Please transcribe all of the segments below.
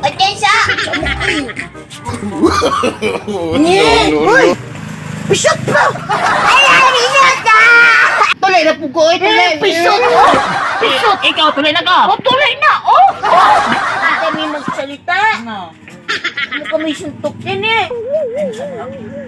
Otesa! Uy! Pisot pa! Ay, pisot na! Tuloy na po ko, eh, tuloy. Pisot! Pisot! Ikaw, tuloy na ka. Oh, tuloy na, oh! Hindi kami magsalita. No. Ano kami suntukin eh.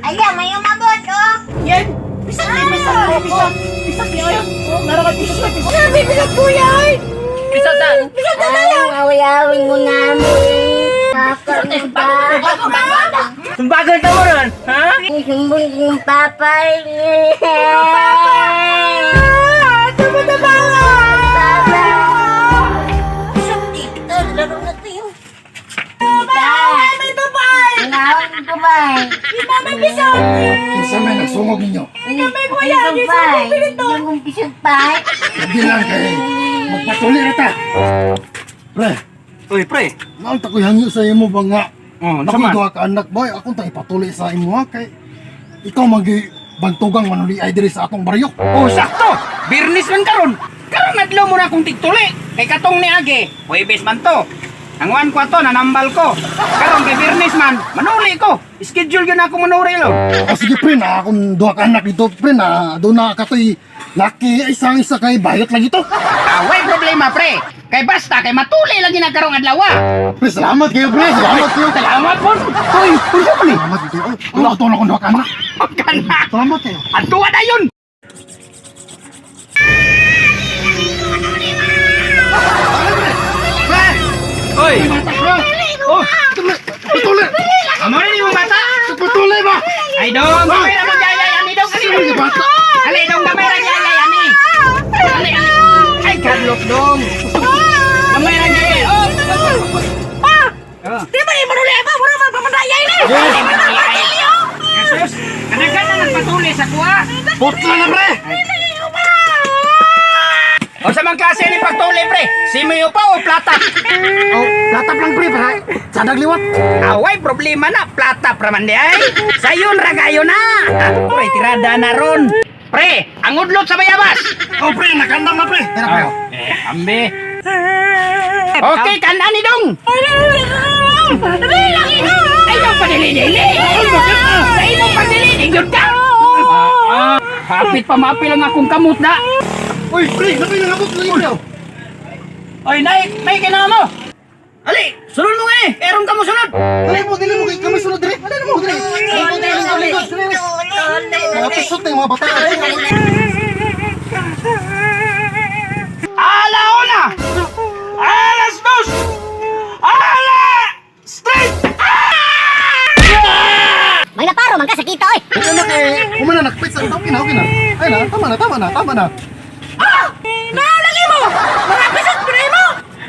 Ala, may umabot, oh! Yan! Pisot na, pisot, pisot. Pisot niya, ayun. Oh, meron ka pisot, pisot. Grabe, pisot kuya, ay! Pisot na. Pisot na tayo! Ang away-away mo namin. Kakaroon ba? Tumbagal ka mo ron, ha? Sumbong kong papay. Tama na ba? Papa! Pisot dito, laro na tayo. Tita! May tubay! Ang away ko ba? Mama, pisot! Kinsa may nagsungog ninyo? Kamay ko yan! Yung pisot pa! Hindi lang kay magpatuli na ta. Pre, Uy, pre. naon ta ko'y hangyo sa imo ba nga? Oh, Ako naman. duha ka anak boy, akong ta ipatuli sa imo ha kay ikaw magi bantugang manuli ay diri sa atong baryo. Oh, sakto. Birnis man karon. Karon adlaw mo na akong tigtuli. Kay katong ni Age, Huwebes man to. Ang wan ko ato, nanambal ko. Karon kay Birnis man, manuli ko. Schedule yun ako manuri lo. O sige pre, na akong duha ka anak dito pre na doon na katoy laki isang isa kay bayot lang ito. Ah, way problema, pre. Kay basta kay matuli lang gina karong adlaw. Ah. Pre, salamat kayo pre, salamat kayo. Salamat po. Uy, unsa man ni? Salamat kayo. Oy, wala to na akong duha ka anak. Kana. Salamat kayo. Adtuwa na yun. Pre, Oy, bata pre. oh, Patuli. amo rin yung bata. Patuli ba? Ay dong, gamay ra mo jayay ani dong ali. Sige bata. Ali dong gamay ra jayay ani. Ali ali. Ay Carlos dong. Gamay ra jayay. Oh. Ah. Di ba yung manuli ba? Mura man pamanayay ni! Jesus, kanagan na nagpatuli sa kuha. Putla na pre. O sa mang klase ni pagtuli pre? Simiyo pa o plata? Oh, platap lang pre para sa dagliwat. Away problema na plata praman di ay. Sayon ra kayo na. Ah, pre tirada na ron. Pre, ang udlot sa bayabas. Oh pre, nakandam na pre. Tara pre. oh. Eh, ambe. Okay, kanan ni dong. Ay, yung padili-dili. Sa imong padili, yun ka. Ah, hapit pa maapil ang akong kamot na. Uy, pre, napay na abot lagi pre. oh. Oy, nay, nay kailangan mo. Ali, sunod mo nga eh. Eron ka mo sunod. Dali mo, dali mo kay kami sunod diri. Dali mo diri. Lingkod, lingkod, lingkod, dali. Mga pisot na yung mga bata. Ala una. Alas dos. Ala straight. May naparo man ka sa kita oy. Ano na kay kumana nakpit sa okay na, okay na. Ay na, tama na, tama na, tama na. Naalagi mo! Mga pisot pre mo!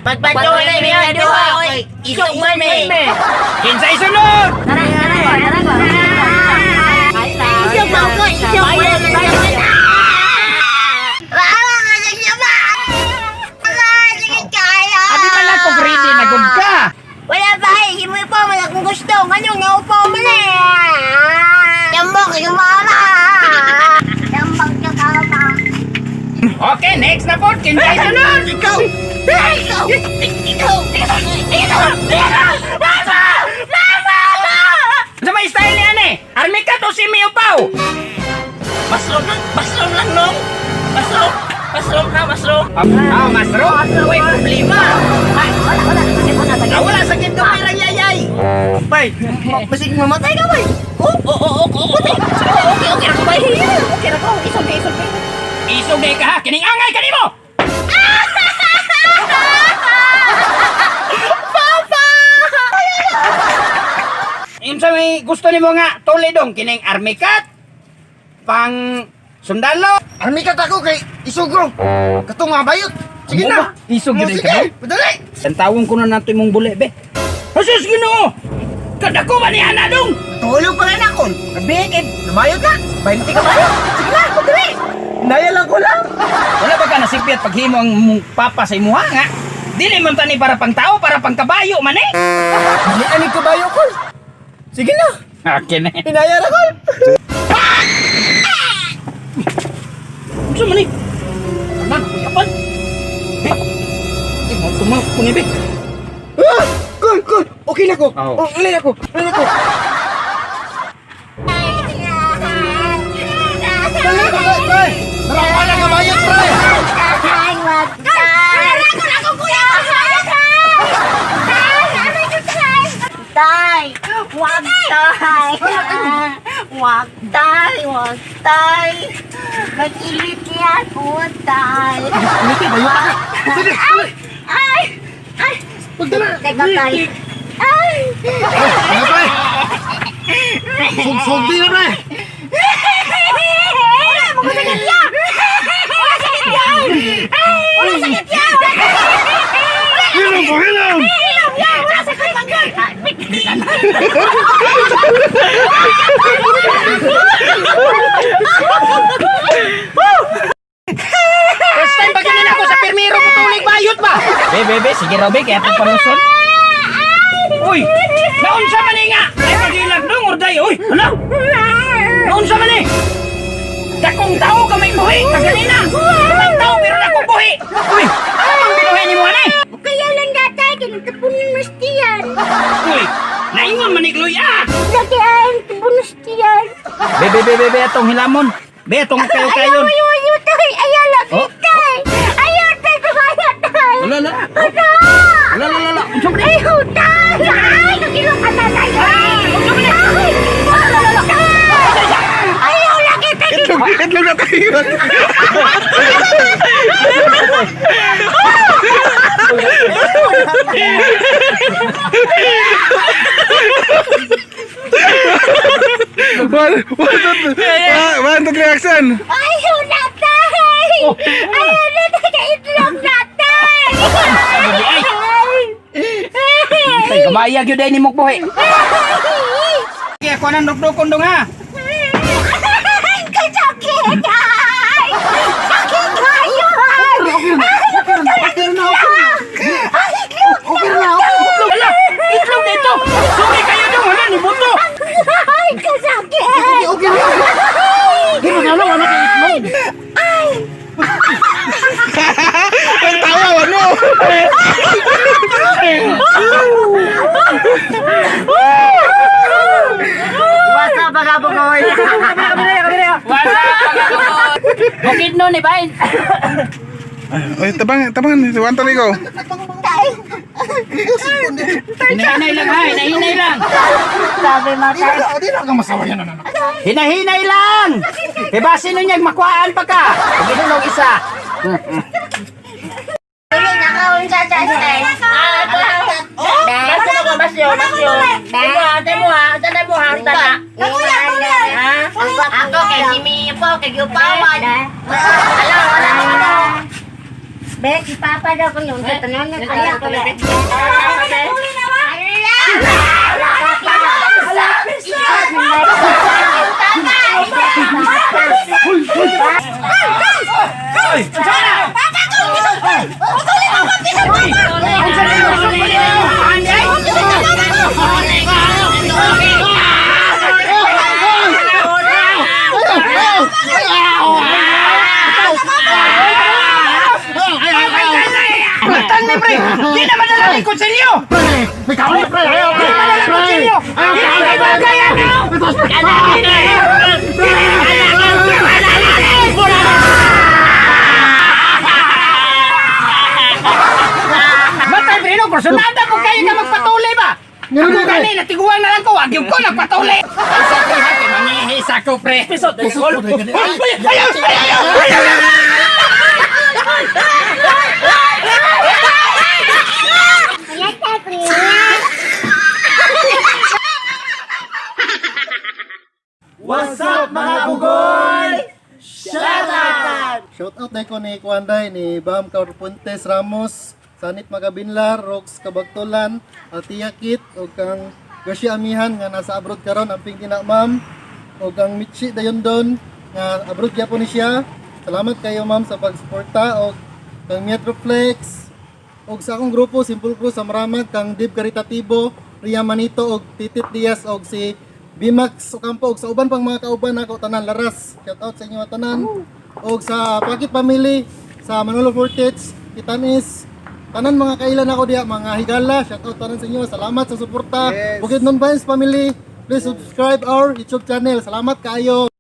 Pagpatuloy mi ang duha oy. Isog man mi. Kinsay sunod. Tara, tara, tara, tara. Isog man ko, isog man. Maawa ka sa siya ba? Sige kaya. Abi man lang kog ready na gud ka. Wala ba eh, himoy pa man akong gusto. Ngano nga upo man eh. Tambok yung mama. Tambok yung mama. Okay, next na po. Kinsay sunod. Ikaw! Ikaw! Ikaw! Ikaw! Mama! Mama! Sa may style niyan eh. Army ka to si Mio Pau. Mushroom lang! Mushroom lang nung! Mushroom! Mushroom na! Mushroom! Ah, masro. Way problema. Wala, wala. Sakit wala, sakit. Ah, wala sakit ko pirang yayay. Bay! Masig mamatay ka bay! Oh! Oh! Oh! Oh! Okay! Okay! Okay na ko bay! Okay na ko! Isog ka! Isog ka! Isog day ka ha. Kining angay kanimo. Papa! Unsa may gusto nimo nga tuli dong kining army cut pang sundalo. Army ka tako kay isugo. Katong mga bayot. Sige na. Isog Oh, gyud sige, ka. Madali. Tantawon ko na nato imong buli be. Jesus Ginoo. Kadako ba ni ana dong? Tulog pa rin ako! Gabi! Lumayot na! 20 ka bayo! Sige na! Madali! Naya lang ko lang! Wala ba ka nasipyat paghimo ang mong papa sa imuha nga? Dili man tani para pang tao, para pang kabayo man eh. Dili ani ko bayo ko! Sige na! Akin eh. Hinaya na ko! Unsa man eh? Wala, kuyapan. Be. Di mo tumaw ko ni be. Ah! Kol, kol. Okay na ko. Oo. Oh, alay ako. Alay ako. Dali, pre, pre. Narawa na kabayot, pre. Ay, wag tay. Tay, wag tay. Wag tay, wag tay. Mag-ilit niya ako, tay. Ngiti, bayot ka. Sige, dali. Ay! Ay! Pagdala. Teka, tay. Ay! Ano, pre? Sug-sug din na, pre. Wala mo sakit ya! Wala sakit ya! Ay! Wala sakit ya! Hilom ko, hilom. Hilom ya! Wala sakit manggol! First time pag ganun ako sa pirmiro ko tulig bayot ba? Be, be, be, sige raw be, kaya pagpaluson. Uy, naunsa man eh nga? Ay pagilag dong, orday, uy, hala. Naunsa man eh? Dakong tao ka may buhi, kaganina. Kamay tao pero dakong buhi. Uy, ano mang binuhi ni mo ani? Kaya lang datay, kinatapunan mas tiyan. Uy, naingon man ni Gloy ah. Dati ay, tapunas tiyan. Be, be, be, be, be, atong hilamon. Be, atong kayo-kayon. Ayaw, ayaw, tay! Ayaw, lagi, Oh. tay! Ayaw, tay! Ayaw, tay! Wala, wala. Ano? Wala, wala, wala. Unsa man eh? Ayaw, tay! Ay, nagilong ka na, tay! Ay! Ay! Wala, wala, tay! Ayaw, lagi, tay! Itlog, itlog na tayo. One, one, two, three. One, two, three, action. Ayaw na, tay! Ayaw na, tay! Kaitlog na, tay! Ay. Tay, kamayag yun ni mong buhi. Kaya ako nang dukdukon dong ha. Ay, kasakit! Ay! Sakit kayo! Ay! Okay na, okay na. Ay, itlog! Okay na, okay na. Hala, itlog na ito. Sorry kayo dong, hala, ni buto. Ay, kasakit! Okay na, okay na. Di mo galaw, ano kay itlog? Ang tawa, ano? What's up, mga bukoy? Wala. Bukid nun, eh, bain. Ay, tabang, tabangan. One, two, three, go. Hinahinay lang ha, hinahinay lang. Sabi matay. Di na ka masawa yan, anak. Hinahinay lang. Ibasin nun niyang makuhaan pa ka. Pag og isa. Dili nakaunsa sa tay. Basta na ko, basyo, basyo. Temo ha, temo ha, tana mo ha, tana. Ha? Ako kay si po, kay Gupawan. Ala, wala ko na. Be, si Papa daw kung yung tatanong na kaya ko. Uy, sana! Uy, unsa na yung gusto mo niyo? Ani ay? Matang ni pre! Di na madala ni konsilyo! Pre, may kaon pre. Ayaw, pre. Di madala Pre. konsilyo! Ayaw, Di pre. na bagay ano! Matay pre no, personada ko kayo ka magpatuloy ba? Meron na, pre. Kani, natiguan na lang ko, wag yung ko nagpatuloy! Ay, sa pre, ha, kay mangihisa ko pre. Ay, ayaw, ayaw, ayaw! What's up, mga bugoy? Shout out! Shout out na ko ni Kwanday, ni Bam Carpuntes Ramos, Sanit Magabinlar, Rox Kabagtulan, Atia Kit, ug kang Garcia Amihan nga nasa abroad karon, amping tina ma'am, ug kang Michi Dayondon nga abroad gyapon ni siya. Salamat kayo ma'am sa pagsuporta og kang Metroflex, og sa akong grupo Simple Crew sa Maramag kang Dib Caritativo, Ria Manito og Titit Diaz og si Bimax Ocampo og sa uban pang mga kauban nako tanan Laras. Shout out sa inyo tanan. Og sa Pakit Family, sa Manolo Fortich, Itanis, tanan mga kailan ako diha, mga higala, shout out tanan sa inyo. Salamat sa suporta. Yes. Bukidnon Vines family, please subscribe our YouTube channel. Salamat kaayo.